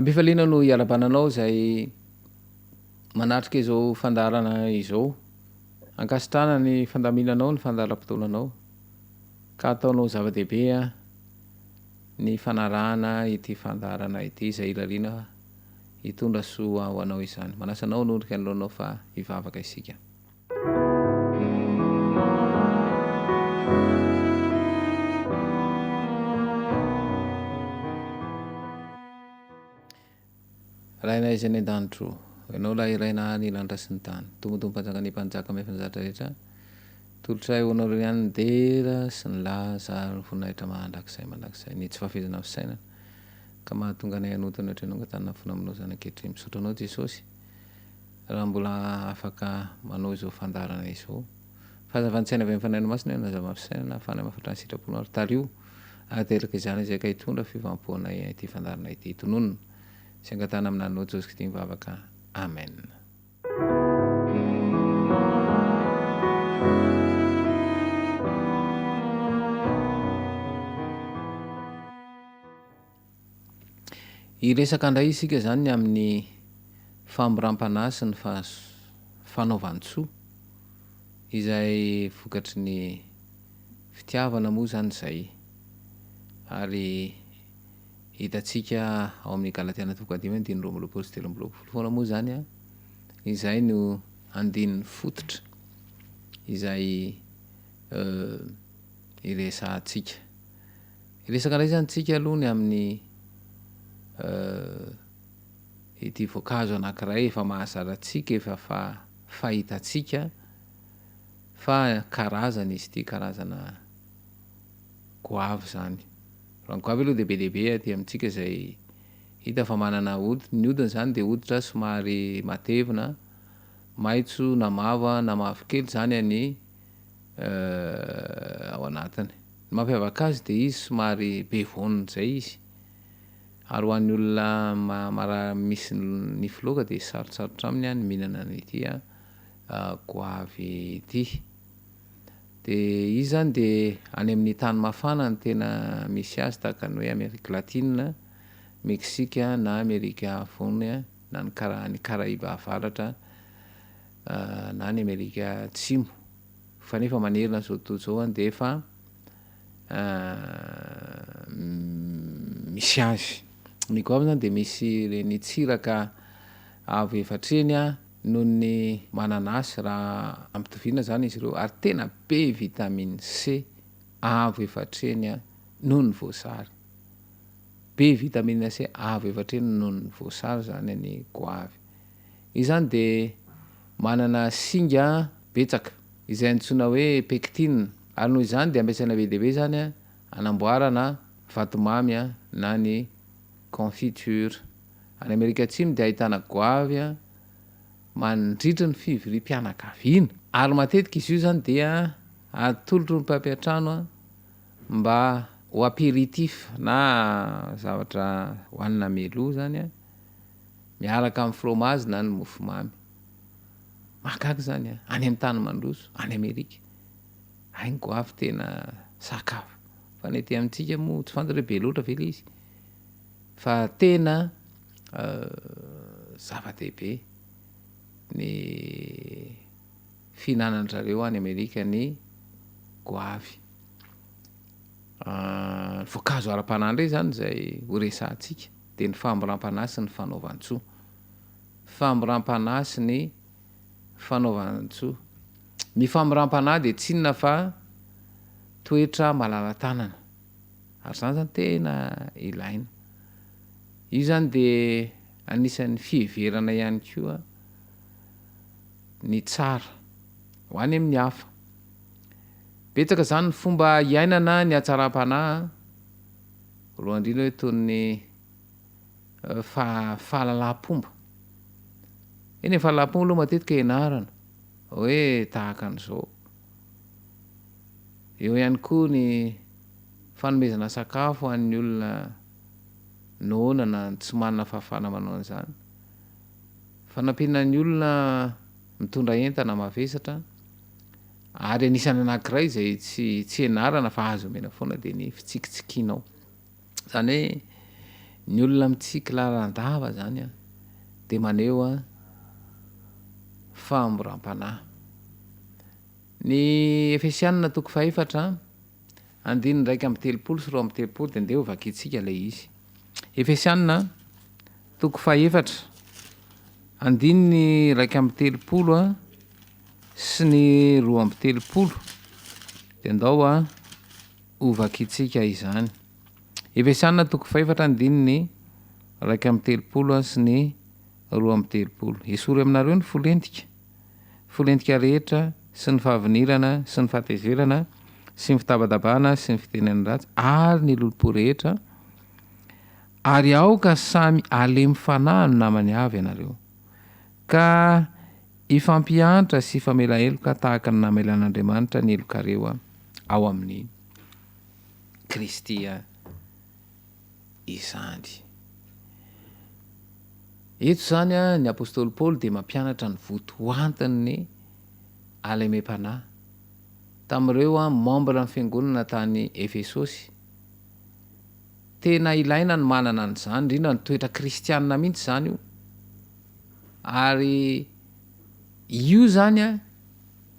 Am-pifaliana no iarahabana anao izay manatrika izao fandaharana izao. Ankasitrahana ny fandaminanao ny fandaharam-potoananao ka ataonao zava-dehibe ny fanarahana ity fandaharana ity izay irariana hitondra soa ho anao izany. Manasa anao hanondrika ny lohanao fa hivavaka isika. Rainay izay any an-danitra ô, Ianao ilay Ray nahary ny lanitra sy ny tany, Tompo Tompo Mpanjakan'ny mpanjaka mahefa ny zavatra rehetra, tolotray ho Anao irery ihany ny dera sy ny laza ary ny voninahitra mandrakizay mandrakizay, ny tsy fahafehezana ny fisainana ka mahatonga anay hanota ny ohatry ny nangatahana fona aminao izany ankehitriny. Misaotra Anao Jesosy. raha mbola afaka manao izao fandaharana izao. Fahazavan-tsaina avy amin'ny Fanahy Masina no hanazava ny fisainana, ahafahana mahafantatra ny sitraponao ary tariho hahateraka izany izay ka hitondra fiovam-po anay ity fandaharana ity. Tononina sy angatahana amin'ny anaranao Jesosy Kristy mivavaka. Amen. Hiresaka indray isika izany ny amin'ny famoram-panahy sy ny fanaovan-tsoa izay vokatry ny fitiavana moa izany izay. Ary hitantsika ao amin'ny Galatiana toko fahadimy andininy 22 sy 23 foana moa izany izay no andininy fototra izay iresahantsika. Hiresaka indray izany tsika aloha ny amin'ny ity voankazo anankiray efa mahazatra antsika, efa fahitantsika fa karazana izy ity, karazana goavy izany. Raha ny goavy aloha dia be dia be aty amintsika izay hita fa manana hoditra, ny hodiny izany dia hoditra somary matevina, maitso na mavo na mavokely izany ny ao anatiny. Ny mampiavaka azy dia izy somary be voany izay izy, ary ho an'ny olona marary misy nify loaka dia sarotsarotra aminy ny mihinana an'ity goavy ity. Dia izy izany dia any amin'ny tany mafana no tena misy azy tahaka ny hoe Amerika Latina, Meksika na Amerika Afovoany na ny Kara- ny Karaiba Avaratra na ny Amerika Atsimo. Fa nefa manerana an'izao tontolo izao dia efa misy azy. Ny goavy zany dia misy ireny tsiraka avo efatra ireny noho ny mananasy raha ampitoviana zany izy ireo ary tena be vitamine C avo efatra ireny noho ny voasary. Be vitamine C avo efatra ireny noho ny voasary zany ny goavy. Izany dia manana singa betsaka izay antsoina hoe pectine ary noho izany dia ampiasaina be dia be izany hanamboarana vatomamy na ny confiture. Any Amerika Atsimo dia ahitana goavy mandritry ny fivoriam-pianakaviana ary matetika izy io izany dia atolotry ny mpampiantrano mba ho apéritif na zavatra hohanina mialoha izany. miaraka amin'ny fromage na ny mofomamy. Mahagaga izany an! Any amin'ny tany mandroso, any Amerika, hay ny goavy tena sakafo. Fa ny aty amintsika moa tsy fantatra hoe be loatra ve ilay izy. Fa tena zava-dehibe ny fihinanan-dry zareo any Amerika ny goavy. Ny voankazo ara-panahy indray izany izay horesahantsika. dia ny famoram-panahy sy ny fanaovan-tsoa. Famoram-panahy sy ny fanaovan-tsoa. Ny famoram-panahy dia tsy inona fa toetra malala-tanana. Ary izany izany tena ilaina. Io izany dia anisan'ny fiheverana ihany koa ny tsara ho any amin'ny hafa. Betsaka izany ny fomba iainana ny hatsaram-panahy. Voalohany indrindra hoe toy ny fahalalam-pomba. Eny e, fahalalam-pomba aloha matetika ianarana hoe tahaka an'izao. Eo ihany koa ny fanomezana sakafo ho an'ny olona noana na tsy manana fahafahana manao an'izany. Fanampiana ny olona mitondra entana mavesatra. Ary anisan'ny anankiray izay tsy tsy ianarana fa azo omena foana dia ny fitsikitsikianao. Izany hoe Ny olona mitsiky lalandava izany dia maneho fahamoram-panahy. Ny Efesianina toko fahefatra andininy 31 sy 32 dia ndeha ho vakintsika ilay izy. Efesianina toko fahefatra andininy 31 sy ny 32 dia ndao ho vakintsika izany. Efesianina toko fahefatra andininy 31 sy ny 32. Esory aminareo ny fo lentika, fo lentika rehetra sy ny fahavinirana sy ny fahatezerana sy ny fitabatabana sy ny fitenenana ratsy ary ny lolompo rehetra, ary aoka samy halemy fanahy amin'ny namany avy ianareo, ka hifampiantra sy hifamela heloka tahaka ny namelan'Andriamanitra ny helokareo ao amin'i Kristy izany. Eto izany ny apostoly Paoly dia mampianatra ny votoantin'ny halemem-panahy tamin'ireo membre ny fiangonana tany Efesosy. Tena ilaina ny manana an'izany, indrindra ny toetra kristianina mihitsy izany io. Ary io izany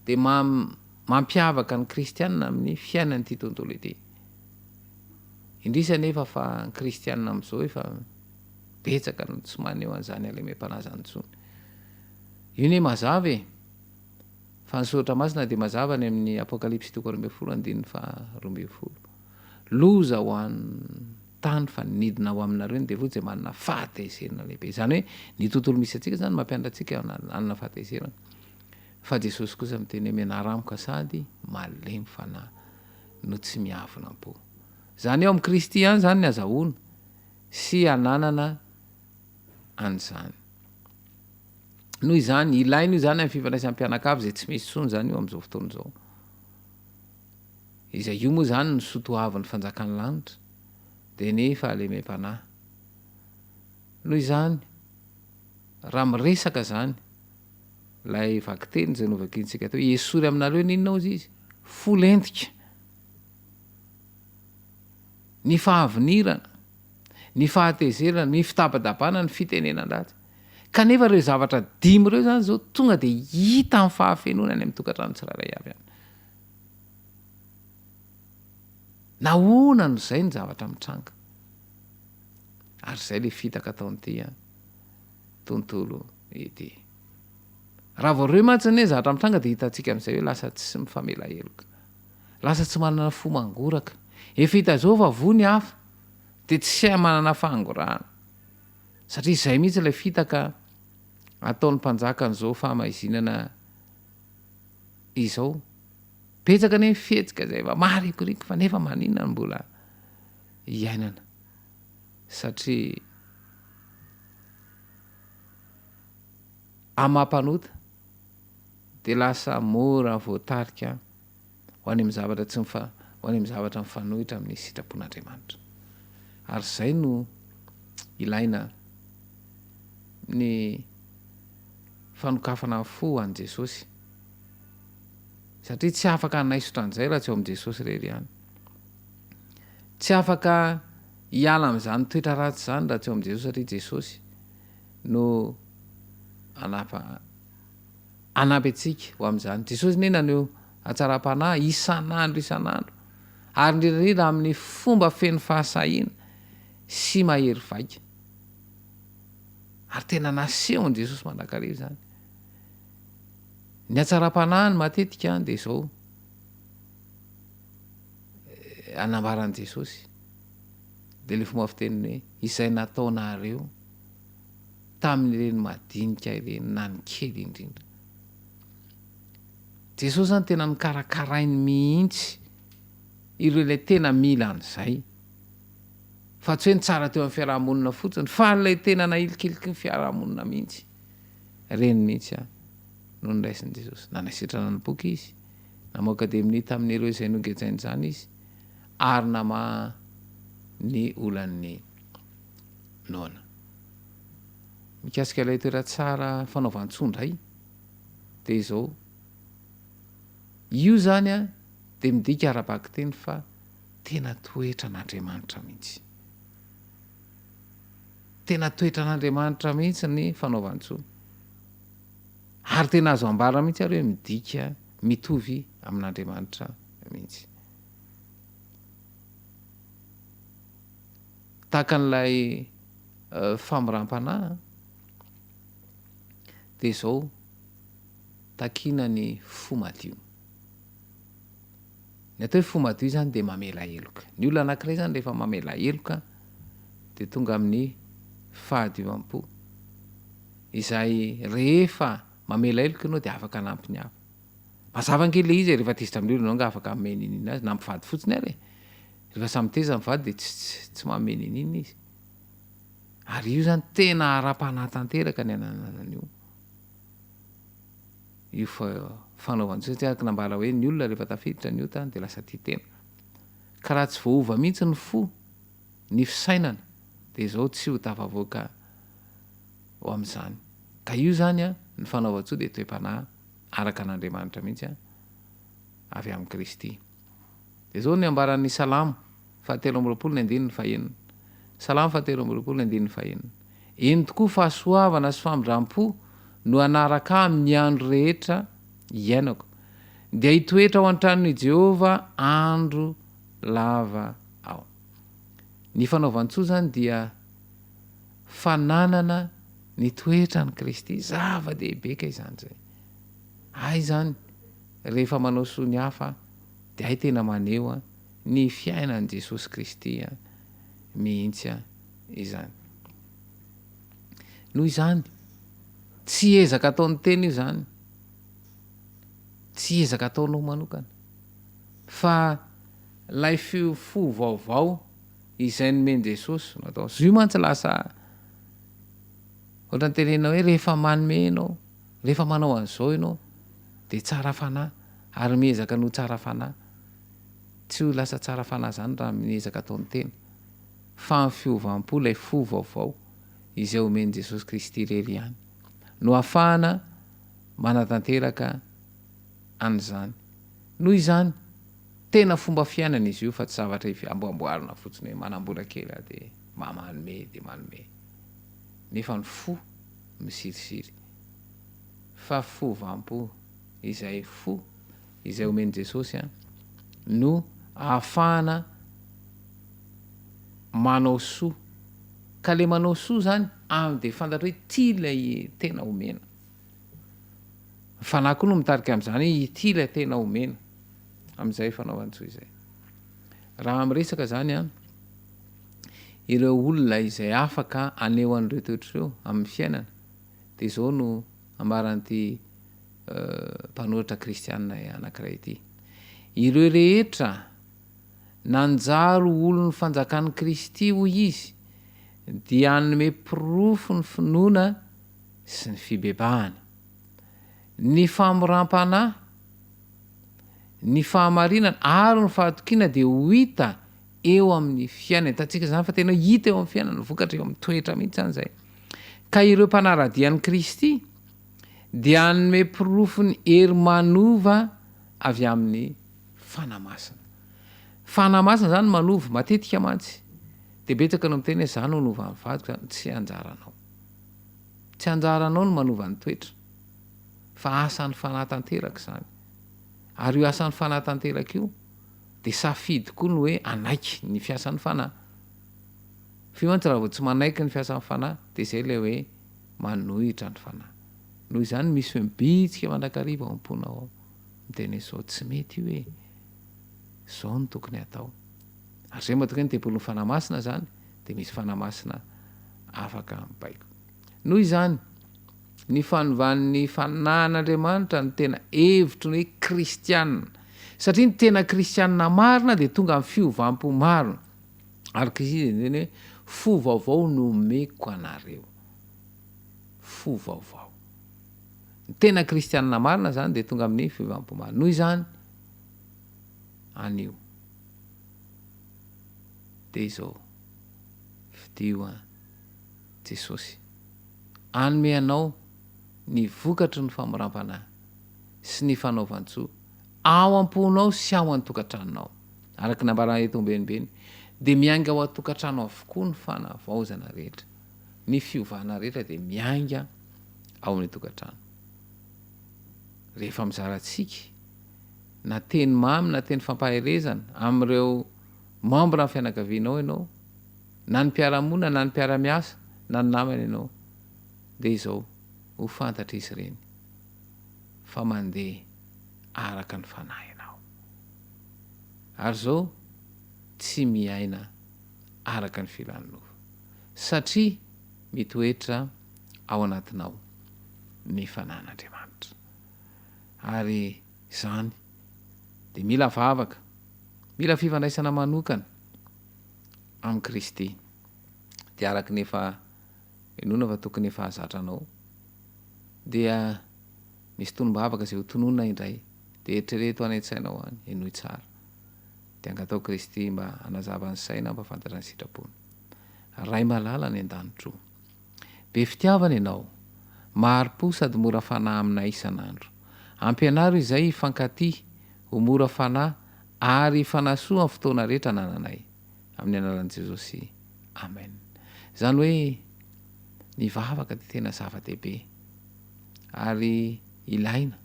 dia mampiavaka ny kristianina amin'ny fiainan'ity tontolo ity. Indrisy anefa fa ny kristianina amin'izao efa betsaka no tsy maneho an'izany halemem-panahy izany intsony. Io anie mazava e! Fa ny soratra masina dia mazava any amin'ny Apokalypsy toko 12 andininy faha 12. Loza ho an'ny tany fa nidina ho aminareo ny devoly izay manana fahatezerana lehibe. Izany hoe ny tontolo misy antsika izany mampianatra antsika hanana fahatezerana. Fa Jesosy kosa miteny hoe mianara amiko sady malemy fanahy no tsy miavona am-po. Izany hoe ao amin'i Kristy ihany izany ny azahoana sy hananana an'izany. Noho izany, ilaina io izany amin'ny fifandraisan'ny mpianakavy izay tsy misy intsony izany io amin'izao fotoana izao. Izay io moa izany no soa toavin'ny fanjakan'ny lanitra, dia ny fahalemem-panahy. Noho izany, raha miresaka izany, ilay vakiteny izay novakintsika teo, esory aminareo ny inona hozy izy? Fo lentika. Ny fahavinirana, ny fahatezerana, ny fitabatabana, ny fitenenan-dratsy. Kanefa ireo zavatra dimy ireo izany izao tonga dia hita amin'ny fahafenoana any amin'ny tokantrano tsirairay avy any. Nahoana no izay ny zavatra mitranga? Ary izay ilay fitaka ataon'ity tontolo ity. Raha vao ireo mantsy anie zavatra mitranga dia hitantsika amin'izay hoe lasa tsy mifamela heloka. Lasa tsy manana fo mangoraka. Efa hita izao fa voa ny hafa dia tsy hay manana fahangorahana. Satria izay mihitsy ilay fitaka ataon'ny mpanjakan'izao fahamaizinana izao. Betsaka anie ny fihetsika izay efa maharikoriko fa nefa maninona no mbola iainana. Satria amin'ny maha mpanota dia lasa mora voatarika ho any amin'ny zavatra tsy mifa, ho any amin'ny zavatra mifanohitra amin'ny sitrapon'Andriamanitra. Ary izay no ilaina ny fanokafana ny fo ho an'i Jesosy. Satria tsy afaka hanaisotra an'izay raha tsy ao amin'i Jesosy irery ihany. Tsy afaka hiala amin'izany toetra ratsy izany raha tsy ao amin'i Jesosy satria Jesosy no hanapa hanampy antsika ho amin'izany. Jesosy anie naneho hatsaram-panahy isan'andro isan'andro, ary indrindra indrindra amin'ny fomba feno fahasahiana sy mahery vaika. Ary tena nasehon'i Jesosy mandrakariva izany. Ny hatsaram-panahiny matetika dia izao, eh, anambaran'i Jesosy, dia ilay fomba fiteniny hoe, izay nataonareo tamin'ireny madinika ireny na ny kely indrindra. Jesosy zany tena nokarakarainy mihitsy ireo ilay tena mila an'izay. Fa tsy hoe ny tsara teo amin'ny fiaraha-monina fotsiny fa ilay tena nahilikiliky ny fiaraha-monina mihitsy. Ireny mihitsy an no noraisin'i Jesosy. Nanasitrana ny boky izy, namoaka demonia tamin'ireo izay nogejain'izany izy ary namaha ny olan'ny noana. Mikasika ilay toetra tsara fanaovan-tsoa indray dia izao, io izany an dia midika ara-bakiteny fa tena toetran'Andriamanitra mihitsy. Tena toetran'Andriamanitra mihitsy ny fanaovan-tsoa. Ary tena azo ambara mihitsy ary hoe midika mitovy amin'Andriamanitra mihitsy. Tahaka an'ilay famoram-panahy dia izao, takiana ny fo madio. Ny atao hoe fo madio izany dia mamela heloka. Ny olona anankiray izany rehefa mamela heloka dia tonga amin'ny fahadiovam-po izay rehefa mamela heloka ianao dia afaka hanampy ny hafa. Mazava ange ilay izy e, rehefa tezitra amin'ny olona ianao angaha afaka hanome n'inon'inona azy, na mpivady fotsiny ary e. Rehefa samy tezitra ny mpivady dia tsy tsy manome n'inon'inona izy. Ary io izany tena ara-panahy tanteraka ny ananana an'io. Io fanaovan-tsoa satria araka ny nambara hoe ny olona rehefa tafiditra ny ota dia lasa tia tena. Ka raha tsy voaova mihitsy ny fo, ny fisainana dia izao tsy ho tafavoaka ho amin'izany. Ka io izany an, ny fanaovan-tsoa dia toe-panahy araka an'Andriamanitra mihitsy an, avy amin'i Kristy. Dia izao ny ambaran'ny Salamo fahatelo amby 20 ny andininy fahenina. Salamo fahatelo amby 20 ny andininy fahenina. Eny tokoa fahasoavana sy famindram-po no hanaraka ahy amin'ny andro rehetra iainako, dia hitoetra ao an-tranon'i Jehovah andro lava aho. Ny fanaovan-tsoa izany dia fananana ny toetran'i Kristy. Zava-dehibe kay izany izay. Hay izany rehefa manao soa ny hafa dia hay tena maneho ny fiainan'i Jesosy Kristy mihitsy izany. Noho izany, tsy ezaka ataon'ny tena io izany, tsy ezaka ataonao manokana, fa ilay fo vaovao izay nomen'i Jesosy no atao. Io mantsy lasa ohatran'ny tenenina hoe rehefa manome ianao, rehefa manao an'izao ianao dia tsara fanahy ary miezaka ny ho tsara fanahy. Tsy ho lasa tsara fanahy izany raha miezaka ataon'ny tena. Fa ny fiovam-po, ilay fo vaovao izay omen'i Jesosy Kristy irery ihany no ahafahana manatanteraka an'izany. Noho izany, tena fomba fiainana izy io fa tsy zavatra amboamboarina fotsiny hoe manam-bola kely aho dia mba manome dia manome. Nefa ny fo misirisiry. Fa fiovam-po, izay fo izay omen'i Jesosy no ahafahana manao soa. Ka le manao soa zany am de fantatra hoe ity ilay tena omena. Ny fanahy koa no mitarika am'zany hoe ity ilay tena omena am'izay fanaovan-tsoa izay. Raha miresaka zany an, ireo olona izay afaka haneho an'ireo toetra ireo amin'ny fiainana de zao no ambaran'ity mpanoratra kristiana anankiray ity. Ireo rehetra Nanjary ho olon'ny fanjakan'i Kristy, hoy izy, dia hanome porofo ny finoana sy ny fibebahana. Ny famoram-panahy, ny fahamarinana ary ny fahatokiana dia ho hita eo amin'ny fiainana. Hitantsika izany fa tena hita eo amin'ny fiainana, vokatra eo amin'ny toetra mihitsy izany izay. Ka ireo mpanara-dia an'i Kristy dia hanome porofon'ny hery manova avy amin'ny Fanahy Masina. Fanahy Masina zany manova, matetika mantsy dia betsaka no miteny hoe za no hanova ny vadiko zany, tsy anjaranao. Tsy anjaranao ny manova ny toetra fa asan'ny Fanahy tanteraka izany. Ary io asan'ny Fanahy tanteraka io dia safidy koa ny hoe hanaiky ny fiasan'ny Fanahy. Fa io mantsy raha vao tsy manaiky ny fiasan'ny Fanahy dia izay ilay hoe manohitra ny Fanahy. Noho izany misy feo mibitsika mandrakariva ao am-ponao ao. Miteny hoe zao tsy mety io e! Zao no tokony hatao. Ary zay mahatonga hoe ny tempolin'ny Fanahy Masina zany dia misy Fanahy Masina afaka mibaiko. Noho izany, ny fanovan'ny Fanahin'Andriamanitra no tena hevitry ny hoe kristiana. Satria ny tena kristiana marina dia tonga amin'ny fiovam-po marina. Ary Kristy dia niteny hoe fo vaovao no omeko anareo. Fo vaovao. Ny tena kristianina marina izany dia tonga amin'ny fiovam-po marina. Noho izany, anio, dia izao, fidio an Jesosy hanome anao ny vokatry ny famoram-panahy sy ny fanaovan-tsoa ao am-ponao sy ao an-tokantranonao. Araka ny nambarana eto ambenimbeny, dia miainga ao an-tokantrano avokoa ny fanavaozana rehetra. Ny fiovana rehetra dia miainga ao amin'ny tokantrano. Rehefa mizara tsiky, na teny mamy na teny fampaherezana amin'ireo membre ny fianakavianao ianao, na ny mpiara-monina na ny mpiara-miasa na ny namana ianao, dia izao, ho fantatr'izy ireny fa mandeha araka ny fanahy ianao. Ary izao, tsy miaina araka ny filan'ny nofo, satria mitoetra ao anatinao ny fanahin'Andriamanitra. Ary izany dia mila vavaka, mila fifandraisana manokana amin'i Kristy. Dia araka ny efa inoana fa tokony efa hahazatra anao, dia misy tonom-bavaka izay ho tononina indray, dia eritrereto any an-tsainao any, henoy tsara. Dia angataho Kristy mba hanazava ny saina hampahafantatra ny sitrapony. Ray malala any an-danitro o! Be fitiavana Ianao, mahari-po sady mora fanahy aminay isan'andro. Ampianaro izay hifankatia, ho mora fanahy ary hifanasoa amin'ny fotoana rehetra anananay. Amin'ny anaran'i Jesosy. Amen. Izany hoe ny vavaka dia tena zava-dehibe ary ilaina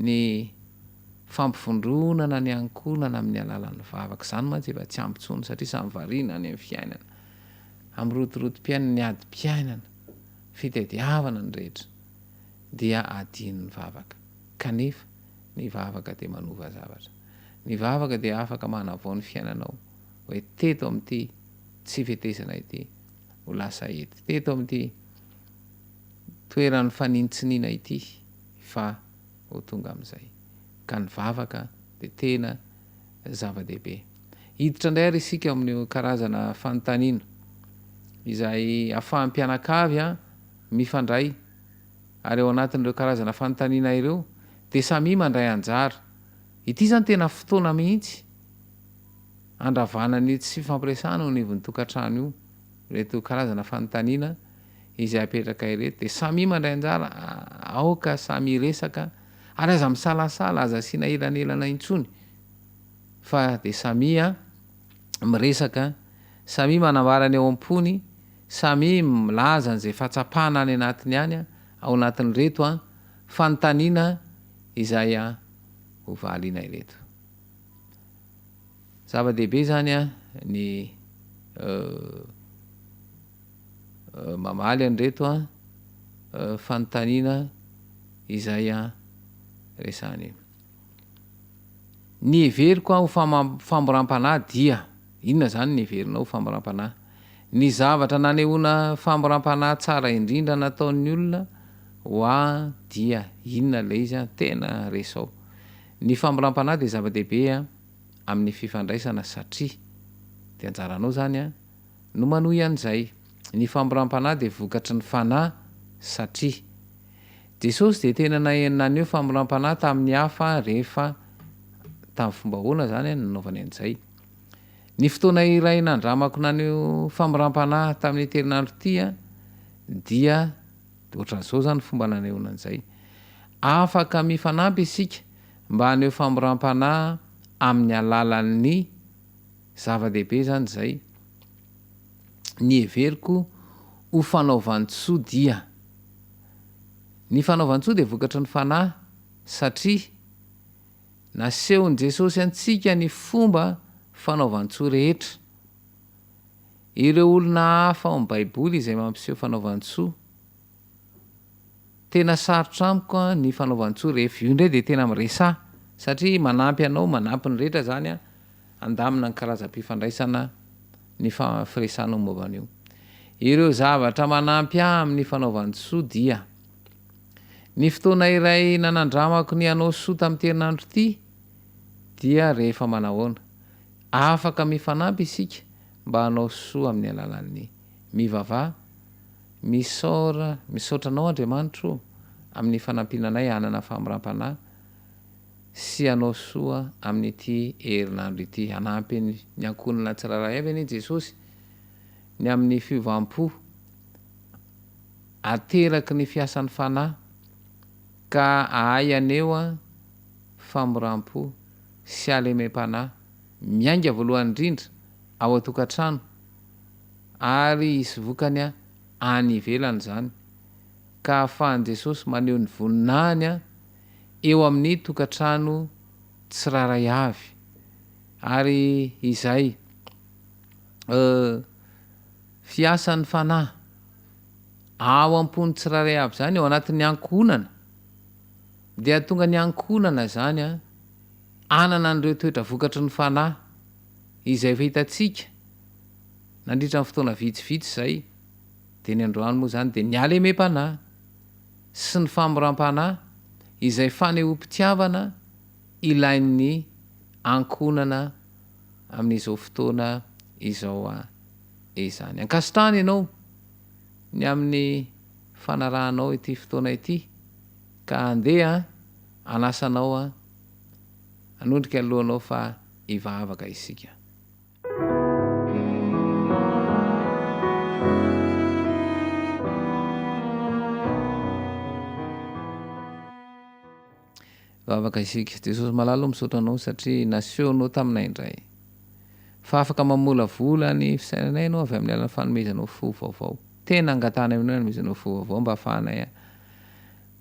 ny fampivondronana ny ankohonana amin'ny alalan'ny vavaka. Izany mantsy efa tsy ampy intsony satria samy variana any amin'ny fiainana, amin'ny rotorotom-piainana, ny adim-piainana, fitadiavana ny rehetra dia adino ny vavaka. Kanefa ny vavaka dia manova zavatra. Ny vavaka dia afaka manavao ny fiainanao hoe teto amin'ity tsy fetezana ity ho lasa ety, teto amin'ity toeran'ny fanintsiniana ity fa ho tonga amin'izay. Ka ny vavaka dia tena zava-dehibe. Hiditra indray ary isika ao amin'io karazana fanontaniana izay ahafahan'ny mpianakavy mifandray ary ao anatin'ireo karazana fanontaniana ireo dia samia mandray anjara. Ity izany tena fotoana mihitsy handravana an'io tsy fifampiresahana eo anivon'ny tokantrano io. Ireto karazana fanontaniana izay apetraka ireto dia samia mandray anjara, aoka samy hiresaka ary aza misalasala, aza asiana elanelana intsony fa dia samia miresaka, samia manambara ny ao am-pony, samia milaza an'izay fahatsapana any anatiny any ao anatin'ireto fanontaniana izay ho valiana ireto. Zava-dehibe izany ny mamaly an'ireto fanontaniana izay resahana io. Ny heveriko ho famoram-panahy dia, inona izany ny heverinao ho famoram-panahy? Ny zavatra nanehoana famoram-panahy tsara indrindra nataon'ny olona ho ahy dia, inona ilay izy an? Tena resao. Ny famoram-panahy dia zava-dehibe amin'ny fifandraisana satria, dia anjaranao izany an, no manohy an'izay. Ny famoram-panahy dia vokatry ny fanahy satria. Jesosy dia tena naneho famoram-panahy tamin'ny hafa rehefa tamin'ny fomba ahoana izany no nanaovany an'izay. Ny fotoana iray nandramako naneho famoram-panahy tamin'ity herinandro ity dia ohatran'izao izany ny fomba nanehoana an'izay. Afaka mifanampy isika mba haneho famoram-panahy amin'ny alalan'ny Zava-dehibe izany izay. Ny heveriko ho fanaovan-tsoa dia. Ny fanaovan-tsoa dia vokatry ny Fanahy, satria nasehon'i Jesosy antsika ny fomba fanaovan-tsoa rehetra. Ireo olona hafa ao amin'ny Baiboly izay mampiseho fanaovan-tsoa. Tena sarotra amiko ny fanaovan-tsoa rehefa io indray dia tena miresaha satria manampy anao, manampy ny rehetra izany handamina ny karazam-pifandraisana ny firesahanao momba an'io. Ireo zavatra manampy ahy amin'ny fanaovan-tsoa dia, Ny fotoana iray nanandramako ny hanao soa tamin'ity herinandro ity dia rehefa manahoana? Afaka mifanampy isika mba hanao soa amin'ny alalan'ny mivavaha, misaora, misaotra anao Andriamanitro o, amin'ny fanampiana anay hanana fahamoram-panahy sy hanao soa amin'ity herinandro ity. Hanampy ny ankohonana tsirairay avy anie Jesosy ny amin'ny fiovam-po ateraky ny fiasan'ny Fanahy ka ahay haneho famoram-po sy halemem-panahy miainga voalohany indrindra ao an-tokantrano. ary hisy vokany any ivelany izany, ka ahafahan'i Jesosy maneho ny voninahiny eo amin'ny tokantrano tsirairay avy. Ary izay fiasan'ny Fanahy ao am-pon'ny tsirairay avy izany, ao anatin'ny ankohonana, dia hahatonga ny ankohonana izany hanana an'ireo toetra vokatry ny Fanahy izay efa hitantsika nandritra ny fotoana vitsivitsy izay, dia ny androany moa izany dia ny halemem-panahy sy ny famoram-panahy izay fanehoam-pitiavana ilain'ny ankohonana amin'izao fotoana izao izany. Ankasitrahana ianao ny amin'ny fanarahanao ity fotoana ity ka andeha hanasa anao hanondrika ny lohanao fa hivavaka isika. Vavaka isika. Jesosy malala o misaotra anao satria nasehonao taminay indray fa afaka mamolavola ny fisainanay ianao avy amin'ny alalan'ny fanomezanao fo vaovao. Tena angatahanay aminao ny hanomezanao fo vaovao mba hahafahanay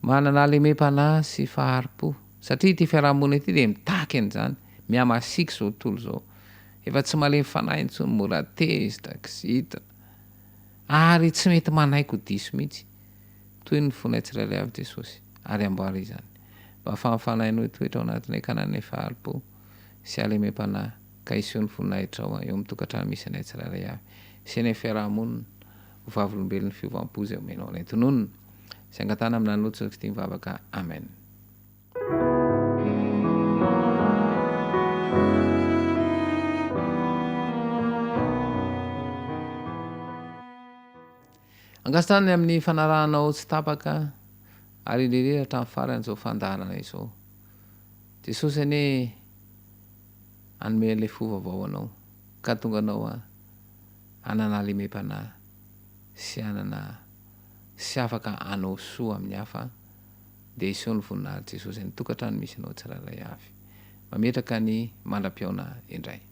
manana halemem-panahy sy fahari-po satria ity fiarahamonina ity dia mitaky an'izany. Mihamasiaka izao tontolo izao. Efa tsy malemy fanahy intsony, mora tezitra, kizitina ary tsy mety manaiky ho diso mihitsy. Toy ny fonay tsirairay avy Jesosy, ary amboary izany, mba hahafahan'ny Fanahinao hitoetra ao anatinay ka hananay fahari-po sy halemem-panahy, ka hiseho ny voninahitrao eo amin'ny tokantrano misy anay tsirairay avy, sy any amin'ny fiaraha-monina, ho vavolombelon'ny fiovam-po izay omenao anay. Tononina sy angatahana amin'ny anaranao Jesosy Kristy mivavaka. Amen. Ankasitrahana ny amin'ny fanarahanao tsy tapaka ary indrindra hatramin'ny farany izao fandaharana izao. Jesosy anie hanome an'ilay fo vaovao anao ka hahatonga anao hanana halemem-panahy sy hanana sy afaka hanao soa amin'ny hafa dia hiseho ny voninahitr'i Jesosy any tokantrano misy anao tsirairay avy. Mametraka ny mandra-pihaona indray.